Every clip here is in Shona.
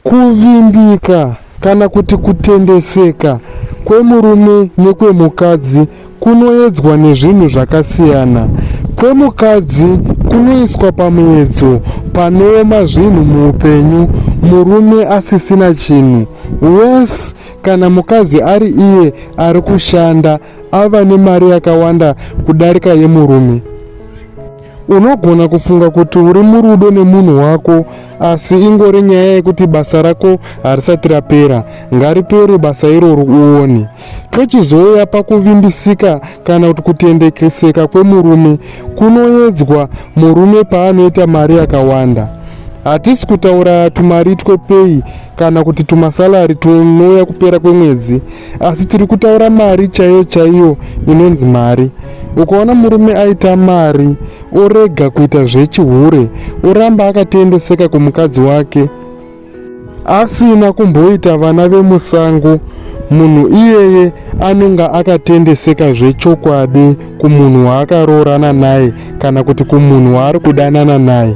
Kuvimbika kana kuti kutendeseka kwemurume nekwemukadzi kunoedzwa nezvinhu zvakasiyana. Kwemukadzi kunoiswa pamuedzo panooma zvinhu muupenyu murume asisina chinhu. Worse kana mukadzi ari iye ari kushanda ava nemari yakawanda kudarika yemurume. Unogona kufunga kuti uri murudo nemunhu wako asi ingori nyaya yekuti basa rako harisati rapera. Ngaripere basa iroro uone. Tochizouya pakuvimbisika kana kuti kutendeseka kwemurume kunoedzwa murume paanoita mari yakawanda. Hatisi kutaura tumari twepei kana kuti tumasalari tunouya kupera kwemwedzi asi tiri kutaura mari chaiyo chaiyo inonzi mari. Ukaona murume aita mari orega kuita zvechihure oramba akatendeseka kumukadzi wake asina kumboita vana vemusango, munhu iyeye anonga akatendeseka zvechokwadi kumunhu waakaroorana naye kana kuti kumunhu waari kudanana naye.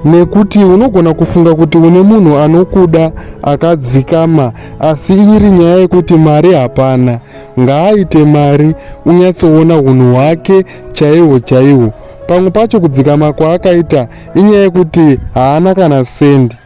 Nekuti unogona kufunga kuti une munhu anokuda akadzikama asi iri nyaya yekuti mari hapana. Ngaaite mari unyatsoona hunhu hwake chaihwo chaihwo. Pamwe pacho kudzikama kwaakaita inyaya yekuti haana kana sendi.